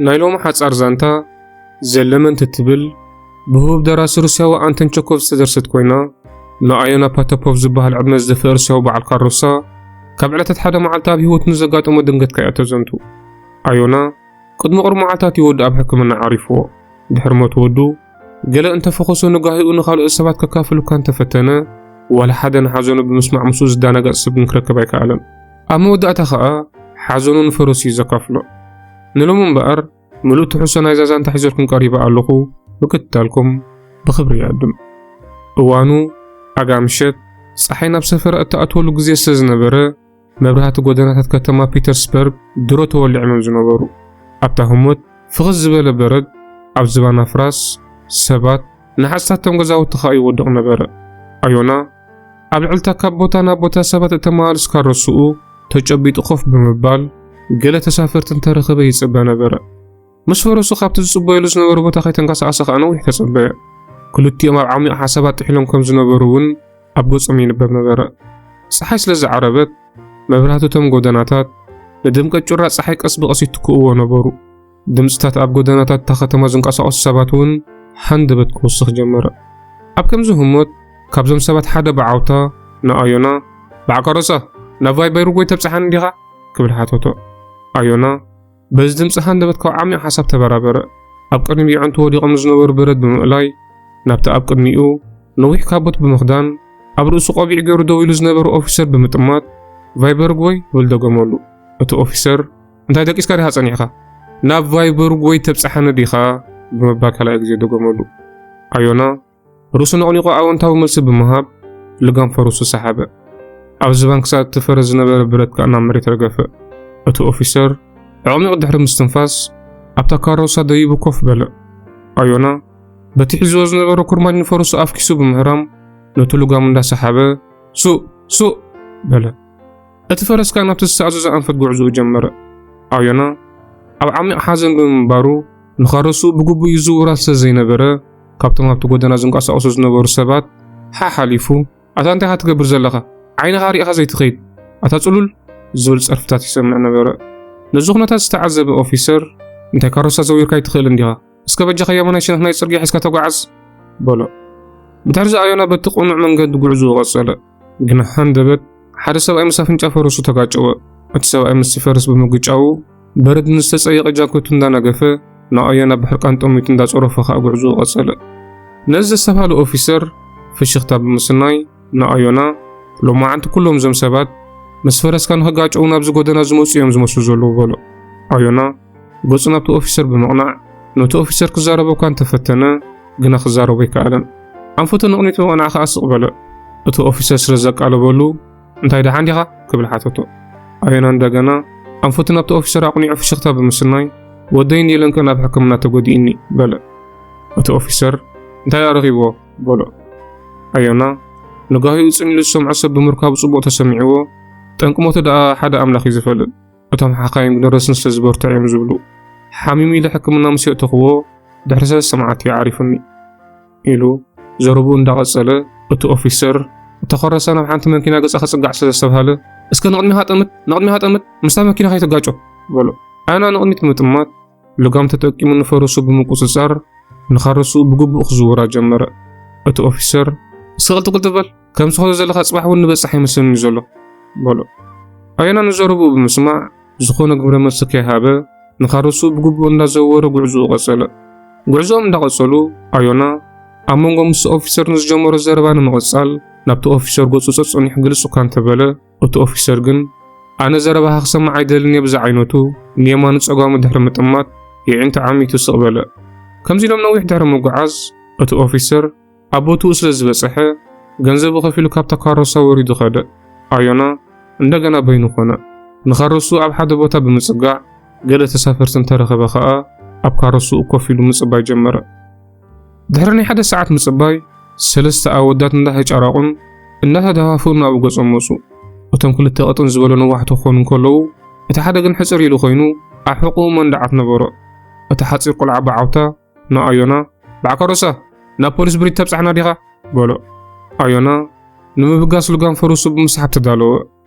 ናይ ሎሚ ሓጻር ዛንታ ዘለመንት እትብል ብህቡብ ደራሲ ሩስያዊ ኣንተን ቸኮቭ ዝተደርሰት ኮይና፣ ንኣዮና ፓተፖቭ ዝበሃል ዕድመ ዝደፍአ ሩስያዊ በዓል ካሮሳ ካብ ዕለታት ሓደ መዓልቲ ኣብ ህይወቱ ንዘጋጠሞ ድንገት ከኣ ተዘንቱ። ኣዮና ቅድሚ ቁሩብ መዓልታት እዩ ወዱ ኣብ ሕክምና ዓሪፍዎ። ድሕሪ ሞት ወዱ ገለ እንተፈኾሶ ንጋሂኡ ንኻልኦት ሰባት ከካፍል እኳ እንተፈተነ፣ ዋላ ሓደ ንሓዘኑ ብምስማዕ ምስኡ ዝዳናገጽ ሰብ ንክረክብ ኣይከኣለን። ኣብ መወዳእታ ኸኣ ሓዘኑ ንፈረሱ እዩ ዘካፍሎ። ንሎሚ እምበኣር ምሉእ ትሕዝቶ ናይዛ ዛንታ ሒዘልኩም ቀሪበ ኣለኹ። ምክትታልኩም ብኽብሪ ይዕድም። እዋኑ ኣጋ ምሸት ጸሓይ ናብ ሰፈራ እትኣትወሉ ግዜ ስለ ዝነበረ፣ መብራህቲ ጎደናታት ከተማ ፒተርስበርግ ድሮ ተወሊዖም እዮም ዝነበሩ። ኣብታ ህሞት ፍኽስ ዝበለ በረድ ኣብ ዝባን ኣፍራስ፣ ሰባት፣ ንሓጽታት እቶም ገዛውቲ ኸኣ ይወድቕ ነበረ። ኣዮና ኣብ ልዕልታ ካብ ቦታ ናብ ቦታ ሰባት እተመላልስ ካሮስኡ ተጨቢጡ ኮፍ ብምባል ገለ ተሳፈርቲ እንተረኸበ ይጽበ ነበረ። ምስ ፈረሱ ካብቲ ዝጽበየሉ ዝነበረ ቦታ ከይተንቀሳቐሰ ኸኣ ነዊሕ ተጸበየ። ክልቲኦም ኣብ ዓሚቕ ሓሳባት ጥሒሎም ከም ዝነበሩ እውን ኣብ ገጾም ይንበብ ነበረ። ጸሓይ ስለ ዝዓረበት፣ መብራህቲ እቶም ጎደናታት ንድምቀት ጩራ ጸሓይ ቀስ ብቐስ ይትክእዎ ነበሩ። ድምጽታት ኣብ ጎደናታት እታ ከተማ ዝንቀሳቐሱ ሰባት እውን ሃንደበት ክውስኽ ጀመረ። ኣብ ከምዚ ህሞት፣ ካብዞም ሰባት ሓደ ብዓውታ ንኣዮና፣ "በዓል ካሮሳ፣ ናብ ቫይበርግ ወይ ተብጽሓኒ ዲኻ?" ክብል ሓተቶ። ኣዮና በዚ ድምጺ ሃንደበት ካብ ዓሚቕ ሓሳብ ተበራበረ። ኣብ ቅድሚኡ ኣዕንቱ ወዲቖም ንዝነበሩ በረድ ብምእላይ፣ ናብቲ ኣብ ቅድሚኡ ነዊሕ ካቦት ብምኽዳን፣ ኣብ ርእሱ ቆቢዕ ገይሩ ደው ኢሉ ዝነበረ ኦፊሰር ብምጥማት፣ "ቫይበርግ ወይ?" ክብል ደገመሉ። እቲ ኦፊሰር፣ "እንታይ ደቂስካ ዲኻ ጸኒሕካ? ናብ ቫይበርግ ወይ ተብጽሓኒ ዲኻ?" ብምባል ካልኣይ ግዜ ደገመሉ። ኣዮና ርእሱ ነቕኒቑ ኣወንታዊ መልሲ ብምሃብ፣ ልጋም ፈረሱ ሰሓበ። ኣብ ዝባን ክሳድ እቲ ፈረስ ዝነበረ ብረት ከኣ ናብ መሬት ረገፈ። እቲ ኦፊሰር ኣዕሚቑ ድሕሪ ምስትንፋስ፣ ኣብታ ካሮሳ ደይቡ ኮፍ በለ። ኣዮና በቲ ሒዝዎ ዝነበረ ኩርማጅ ንፈረሱ ኣፍኪሱ ብምህራም፣ ነቲ ልጓም እንዳሰሓበ፣ "ሱእ! ሱእ!" በለ። እቲ ፈረስ ከኣ ናብቲ ዝተኣዘዞ ኣንፈት ጉዕዞኡ ጀመረ። ኣዮና ኣብ ዓሚቕ ሓዘን ብምንባሩ፣ ንኻሮስኡ ብግቡእ ይዝውራ ስለ ዘይነበረ፣ ካብቶም ኣብቲ ጎደና ዝንቀሳቐሱ ዝነበሩ ሰባት ሓሓሊፉ፣ "ኣታ እንታይ ኢኻ ትገብር ዘለኻ? ዓይንኻ ርኢኻ ዘይትኸይድ? ኣታ ጽሉል!" ዝብል ጸርፍታት ይሰምዕ ነበረ። ነዚ ኩነታት ዝተዓዘበ ኦፊሰር፣ "እንታይ ካሮሳ ዘዊርካ ኣይትኽእልን ዲኻ? እስከ በጃኻ የማናይ ሸነኽ ናይ ጽርግያ ሒዝካ ተጓዓዝ!" በሎ። ብድሕሪዚ ኣዮና በቲ ቅኑዕ መንገዲ ጉዕዞኡ ቀጸለ። ግና ሃንደበት ሓደ ሰብኣይ ምስ ኣፍንጫ ፈረሱ ተጋጨወ። እቲ ሰብኣይ ምስቲ ፈረስ ብምግጫዉ፣ በረድ ንዝተጸየቐ ጃኬቱ እንዳነገፈ፣ ንኣዮና ብሕርቃን ጠሚቱ እንዳጸረፎ ኸኣ ጉዕዞኡ ቀጸለ። ነዚ ዘስተብሃለ ኦፊሰር ፍሽኽታ ብምስናይ ንኣዮና፣ "ሎማዓንቲ ኩሎም እዞም ሰባት ምስ ፈረስካ ንኽጋጨዉ ናብዚ ጎደና ዝመጹ እዮም ዝመስሉ ዘለዉ" በሎ። ኣዮና ገጹ ናብቲ ኦፊሰር ብምቕናዕ፣ ነቲ ኦፊሰር ክዛረቦ እኳ እንተፈተነ፣ ግና ክዛረቦ ኣይከኣለን። ኣንፈቱ ንቕድሚት ብምቕናዕ ከኣ ስቕ በለ። እቲ ኦፊሰር ስለ ዘቃለበሉ፣ "እንታይ ደሓን ዲኻ?" ክብል ሓተቶ። ኣዮና እንደገና ኣንፈቱ ናብቲ ኦፊሰር ኣቕኒዑ ፍሽኽታ ብምስናይ፣ "ወደይ ኒለን ከ ናብ ሕክምና ተጎዲእኒ" በለ። እቲ ኦፊሰር፣ "እንታይ ደኣ ረኺብዎ?" በሎ። ኣዮና ንጋሂኡ ጽን ኢሉ ዝሰምዖ ሰብ ብምርካቡ ጽቡቕ ተሰሚዕዎ፣ "ጠንቂ ሞቱ ደኣ ሓደ ኣምላኽ እዩ ዝፈልጥ። እቶም ሓኻይም ግን ረስኒ ስለ ዝበርትዑ እዮም ዝብሉ። ሓሚሙ ኢለ ሕክምና ምስ የእተኽዎ፣ ድሕሪ ሰለስተ መዓልቲ እዩ ዓሪፉኒ" ኢሉ ዘረብኡ እንዳቐጸለ፣ እቲ ኦፊሰር፣ "እተኸረሰ ናብ ሓንቲ መኪና ገጻ ክጽጋዕ ስለ ዘስተብሃለ፣ እስከ ንቕድሚኻ ጠምት፣ ንቕድሚኻ ጠምት፣ ምስታ መኪና ከይትጋጮ" በሎ። ኣና ንቕድሚት ብምጥማት፣ ልጋም ተጠቂሙ ንፈረሱ ብምቁጽጻር፣ ንኻሮስኡ ብግቡእ ክዝውራ ጀመረ። እቲ ኦፊሰር፣ "እስከ ቅልጥፍ ቅልጥፍ በል፣ ከምዚ ትኸዶ ዘለኻ ጽባሕ እውን ንበጽሕ ኣይመስለኒ ዘሎ" በሎ። ኣዮና ንዘረብኡ ብምስማዕ፣ ዝኾነ ግብረ መልሲ ከይሃበ፣ ንኻሮስኡ ብግቡእ እንዳዘወረ ጉዕዞኡ ቀጸለ። ጉዕዞኦም እንዳቐጸሉ፣ ኣዮና ኣብ መንጎ ምስ ኦፊሰር ንዝጀመሮ ዘረባ ንምቕጻል፣ ናብቲ ኦፊሰር ገጹ ጸጸኒሑ ግልጽ እኳ እንተበለ፣ እቲ ኦፊሰር ግን፣ "ኣነ ዘረባኻ ክሰምዕ ኣይደልን እየ" ብዝዓይነቱ ንየማኑ ጸጋሙ ድሕሪ ምጥማት፣ የዒንቱ ዓሚቱ ስቕ በለ። ከምዚ ኢሎም ነዊሕ ድሕሪ ምጉዓዝ፣ እቲ ኦፊሰር ኣብ ቦትኡ ስለ ዝበጽሐ፣ ገንዘቡ ከፊሉ ካብታ ካሮሳ ወሪዱ ኸደ። ኣዮና እንደገና በይኑ ኾነ። ንኻሮሱ ኣብ ሓደ ቦታ ብምጽጋዕ፣ ገለ ተሳፈርቲ እንተረኸበ ኸኣ፣ ኣብ ካሮስኡ ኮፍ ኢሉ ምጽባይ ጀመረ። ድሕሪ ናይ ሓደ ሰዓት ምጽባይ፣ ሰለስተ ኣወዳት እንዳተጫራቑን እንዳተደፋፍኡን ናብኡ ገጾም መጹ። እቶም ክልተ ቅጥን ዝበሉ ነዋሕቲ ክኾኑ እንከለዉ፣ እቲ ሓደ ግን ሕጽር ኢሉ ኮይኑ፣ ኣብ ሕቖኡ መንደዓት ነበሮ። እቲ ሓጺር ቆልዓ ብዓውታ ንኣዮና፣ "በዓል ካሮሳ፣ ናብ ፖሊስ ብሪት ተብጽሓና ዲኻ?" በሎ። ኣዮና ንምብጋስ ልጓም ፈረሱ ብምስሓብ ተዳለወ።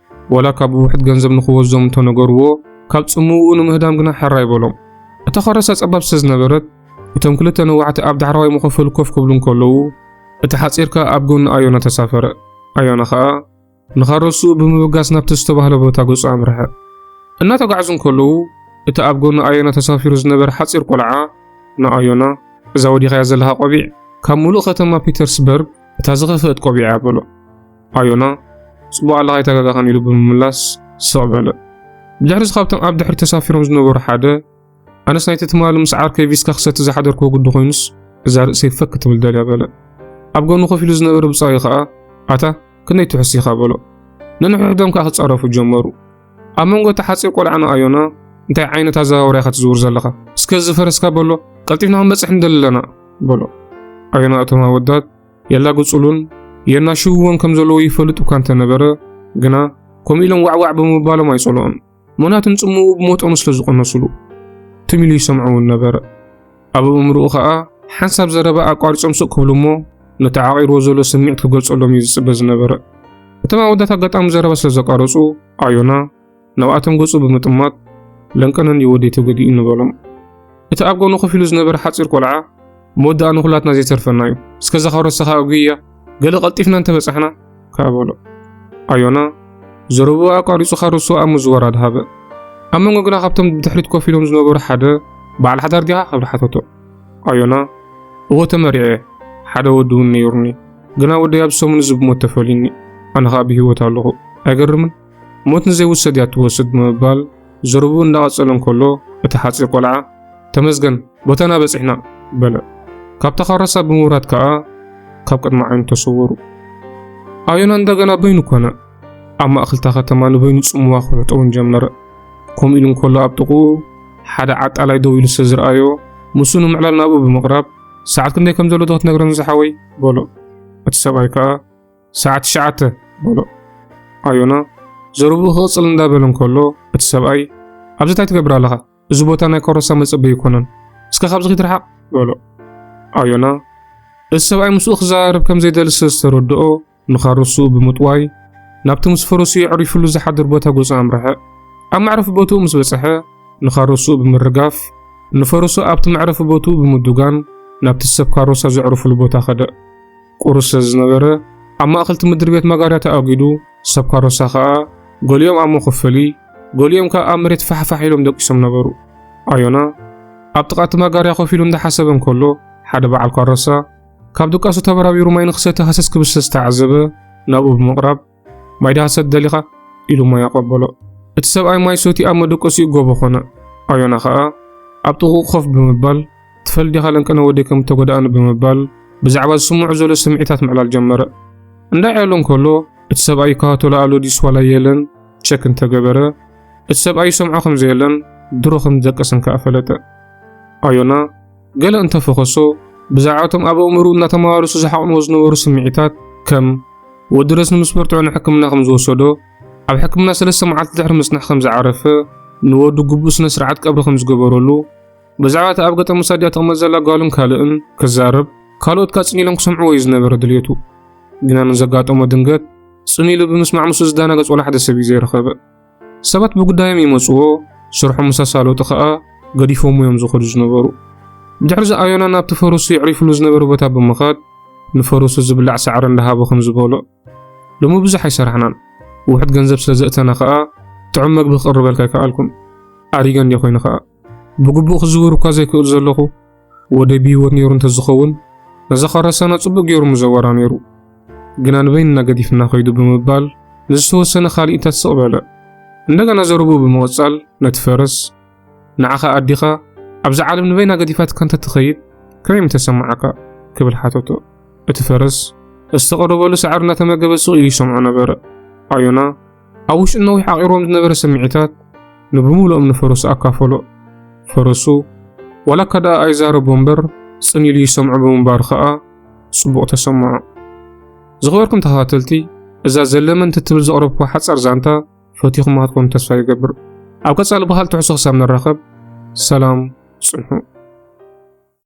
ዋላ ካብ ብውሕድ ገንዘብ ንኽወስዶም እንተነገርዎ፣ ካብ ጽምውኡ ንምህዳም ግና ሕራይ በሎም። እታ ካሮሳ ጸባብ ስለ ዝነበረት፣ እቶም ክልተ ነዋሕቲ ኣብ ዳሕረዋይ መኸፈሊ ኮፍ ክብሉ እንከለዉ፣ እቲ ሓጺር ከኣ ኣብ ጎኒ ኣዮና ተሳፈረ። ኣዮና ከኣ ንኻሮስኡ ብምብጋስ ናብቲ ዝተባህለ ቦታ ገጹ ኣምርሐ። እናተጓዕዙ እንከለዉ፣ እቲ ኣብ ጎኒ ኣዮና ተሳፊሩ ዝነበረ ሓጺር ቆልዓ ንኣዮና፣ "እዛ ወዲኻያ ዘለኻ ቆቢዕ ካብ ምሉእ ከተማ ፒተርስበርግ እታ ዝኸፍአት ቆቢዕ እያ" በሎ። ኣዮና፣ "ጽቡቕ ኣለኻ ኣይተጋጋኻን" ኢሉ ብምምላስ ስቕ በለ። ብድሕሪ እዚ ካብቶም ኣብ ድሕሪት ተሳፊሮም ዝነበሩ ሓደ፣ "ኣነስ ናይቲ ትማሊ ምስ ዓርከይ ቪስካ ክሰቲ ዝሓደርክዎ ግዲ ኮይኑስ፣ እዛ ርእሰይ ፈክ ክትብል ደልያ" በለ። ኣብ ጎኑ ኮፍ ኢሉ ዝነበረ ብጻዩ ከኣ፣ "ኣታ ክንደይ ትሕሱ ኢኻ?" በሎ። ነንሕድሕዶም ከኣ ክጻረፉ ጀመሩ። ኣብ መንጎ እቲ ሓጺር ቆልዓ ንኣዮና፣ "እንታይ ዓይነት ኣዘዋውራ ኢኻ ትዝውር ዘለኻ? እስከ እዚ ፈረስካ በሎ፣ ቀልጢፍና ክንበጽሕ ንደሊ ኣለና" በሎ። ኣዮና እቶም ኣወዳት የላግጹሉን የናሽውዎን ከም ዘለዉ ይፈልጥ እኳ እንተነበረ፣ ግና ከምኡ ኢሎም ዋዕዋዕ ብምባሎም ኣይጸልኦን። ምኽንያቱ ንጽምኡ ብመጠኑ ስለ ዝቐነሱሉ፣ ትም ኢሉ ይሰምዖ እውን ነበረ። ኣብ ኣእምሮኡ ኸኣ ሓንሳብ ዘረባ ኣቋሪጾም ስቕ ክብሉ እሞ፣ ነቲ ዓቒርዎ ዘሎ ስምዒት ክገልጸሎም እዩ ዝጽበ ዝነበረ። እቶም ኣወዳት ኣጋጣሚ ዘረባ ስለ ዘቋረጹ፣ ኣዮና ናብኣቶም ገጹ ብምጥማት፣ "ለንቀነኒ ወደይ ተገዲኡ" ንበሎም። እቲ ኣብ ጎኑ ኮፍ ኢሉ ዝነበረ ሓጺር ቆልዓ፣ "መወዳኣ ንኹላትና ዘይተርፈና እዩ። እስከ እዛ ካሮሳ ከኣ ኣጉይያ፣ ገለ ቀልጢፍና እንተበጻሕና" ከኣ በሎ። ኣዮና ዘረብኡ ኣቋሪጹ ካሮስኡ ኣብ ምዝዋር ኣድሃበ። ኣብ መንጎ ግና ካብቶም ብድሕሪት ኮፍ ኢሎም ዝነበሩ ሓደ፣ "በዓል ሓዳር ዲኻ?" ክብል ሓተቶ። ኣዮና፣ "እወ ተመሪዐ እየ። ሓደ ወዲ እውን ነይሩኒ። ግና ወደይ ኣብ ሰሙን እዚ ብሞት ተፈልዩኒ። ኣነ ኸኣ ብህይወት ኣለኹ። ኣይገርምን? ሞት ንዘይውሰድ እያ ትወስድ" ብምባል ዘረብኡ እንዳቐጸለ እንከሎ፣ እቲ ሓጺር ቆልዓ፣ "ተመስገን፣ ቦታና በጺሕና" በለ። ካብታ ካሮሳ ብምውራድ ከኣ ካብ ቅድሚ ዓይኑ ተሰወሩ። ኣዮና እንደገና በይኑ ኮነ። ኣብ ማእከል እታ ከተማ ንበይኑ ጽምዋ ክውሕጦ እውን ጀመረ። ከምኡ ኢሉ እንከሎ ኣብ ጥቕኡ ሓደ ዓጣላይ ደው ኢሉ ስለ ዝረኣዮ፣ ምስኡ ንምዕላል ናብኡ ብምቕራብ፣ "ሰዓት ክንደይ ከም ዘሎ ዶ ክትነግረኒ ዝሓወይ?" በሎ። እቲ ሰብኣይ ከኣ፣ "ሰዓት ትሽዓተ" በሎ። ኣዮና ዘረብኡ ክቕጽል እንዳበለ እንከሎ፣ እቲ ሰብኣይ፣ "ኣብዚ እንታይ ትገብር ኣለኻ? እዚ ቦታ ናይ ካሮሳ መጸበዪ ኣይኮነን። እስከ ካብዚ ኪድ ርሓቕ" በሎ። ኣዮና፣ እቲ ሰብኣይ ምስኡ ክዘራረብ ከም ዘይደሊ ስለ ዝተረድኦ፣ ንኻሮስኡ ብምጥዋይ፣ ናብቲ ምስ ፈረሱ የዕሪፍሉ ዝሓድር ቦታ ገጹ ኣምርሐ። ኣብ መዕረፊ ቦትኡ ምስ በጽሐ፣ ንኻሮስኡ ብምርጋፍ፣ ንፈረሱ ኣብቲ መዕረፊ ቦትኡ ብምዱጋን፣ ናብቲ ሰብ ካሮሳ ዘዕርፍሉ ቦታ ከደ። ቁሩብ ስለ ዝነበረ፣ ኣብ ማእከል እቲ ምድሪ ቤት ማጋርያ ተኣጒዱ፣ ሰብ ካሮሳ ኸኣ ገሊኦም ኣብ መኸፈሊ፣ ገሊኦም ከኣ ኣብ መሬት ፋሕፋሕ ኢሎም ደቂሶም ነበሩ። ኣዮና ኣብ ጥቓ እቲ ማጋርያ ኮፍ ኢሉ እንዳሓሰበ እንከሎ፣ ሓደ በዓል ካሮሳ ካብ ድቃሱ ተበራቢሩ ማይ ንኽሰቲ ሃሰስ ክብል ስለ ዝተዓዘበ፣ ናብኡ ብምቕራብ፣ "ማይ ዶ ሃሰት ደሊኻ?" ኢሉ ማይ ኣቐበሎ። እቲ ሰብኣይ ማይ ሰትዩ ኣብ መደቀሲኡ ጎቦ ኾነ። ኣዮና ኸኣ ኣብ ጥቕኡ ኮፍ ብምባል፣ "ትፈልጥ ዲኻ ለንቀነ ወደይ ከም እተጎድኣኒ?" ብምባል ብዛዕባ ዝስምዖ ዘሎ ስምዒታት ምዕላል ጀመረ። እንዳዕለሎ እንከሎ፣ እቲ ሰብኣይ ይከታተሎ ኣሎ ድዩስ ዋላ የለን ቸክ እንተገበረ፣ እቲ ሰብኣይ ይሰምዖ ከም ዘየለን ድሮ ከም ዝደቀሰን ከኣ ፈለጠ። ኣዮና ገለ እንተፈኸሶ፣ ብዛዕባ እቶም ኣብ ኣእምሮኡ እናተመላለሱ ዝሓቕንዎ ዝነበሩ ስምዒታት፣ ከም ወዲ ረስኒ ምስ በርትዖ ንሕክምና ከም ዝወሰዶ፣ ኣብ ሕክምና ሰለስተ መዓልቲ ድሕሪ ምጽናሕ ከም ዝዓረፈ፣ ንወዱ ግቡእ ስነ ስርዓት ቀብሪ ከም ዝገበረሉ፣ ብዛዕባ እቲ ኣብ ገጠር ምስ ኣዲኣ ትቕመጥ ዘላ ጓልን ካልእን ክዛረብ፣ ካልኦት ከኣ ጽን ኢሎም ክሰምዕዎ እዩ ዝነበረ ድልየቱ። ግና ንዘጋጠሞ ድንገት ጽን ኢሉ ብምስማዕ ምስኡ ዝደናገጽ ወላ ሓደ ሰብ እዩ ዘይረኸበ። ሰባት ብጉዳዮም ይመጽዎ፣ ስርሖም ምስ ኣሳለጡ ኸኣ ገዲፎምዎ እዮም ዝኸዱ ዝነበሩ። ብድሕሪ እዚ ኣዮና ናብቲ ፈረሱ የዕሪፍሉ ዝነበረ ቦታ ብምኻድ ንፈረሱ ዝብላዕ ሳዕሪ እንዳሃቦ ከምዚ በሎ፣ "ሎሚ ብዙሕ ኣይሰራሕናን። ውሑድ ገንዘብ ስለ ዘእተና ኸኣ ጥዑም መግቢ ክቕርበልካ ኣይከኣልኩን። ኣሪገ እንድየ ኮይኑ ኸኣ። ብግቡእ ክዝውር እኳ ዘይክእል ዘለኹ፣ ወደይ ብህይወት ነይሩ እንተዝኸውን፣ ነዛ ካሮሳና ጽቡቕ ገይሩ ምዘወራ ነይሩ። ግና ንበይንና ገዲፍና ኸይዱ" ብምባል ንዝተወሰነ ካልኢታት ስቕ በለ። እንደገና ዘረብኡ ብምቕጻል ነቲ ፈረስ፣ "ንዓኻ ኣዲኻ ኣብዛ ዓለም ንበይና ገዲፋትካ እንተትኸይድ ከመይ ምተሰማዓካ?" ክብል ሓተቶ። እቲ ፈረስ ዝተቐረበሉ ሳዕሪ እናተመገበ ስቕ ኢሉ ይሰምዖ ነበረ። ኣዮና ኣብ ውሽጡ ነዊሕ ዓቒርዎም ዝነበረ ስምዒታት ንብምሉኦም ንፈረሱ ኣካፈሎ። ፈረሱ ዋላ እኳ ደኣ ኣይዛረቦ እምበር ጽን ኢሉ ይሰምዖ ብምንባሩ ኸኣ ጽቡቕ ተሰምዖ። ዝኸበርኩም ተኸታተልቲ፣ እዛ ዘለመንቲ ትብል ዘቕረብኩዋ ሓጻር ዛንታ ፈቲኹማ ክትኮኑ ተስፋ ይገብር። ኣብ ቀጻሊ ብኻልእ ትሕዝቶ ክሳብ ንራኸብ፣ ሰላም ጽንሑ።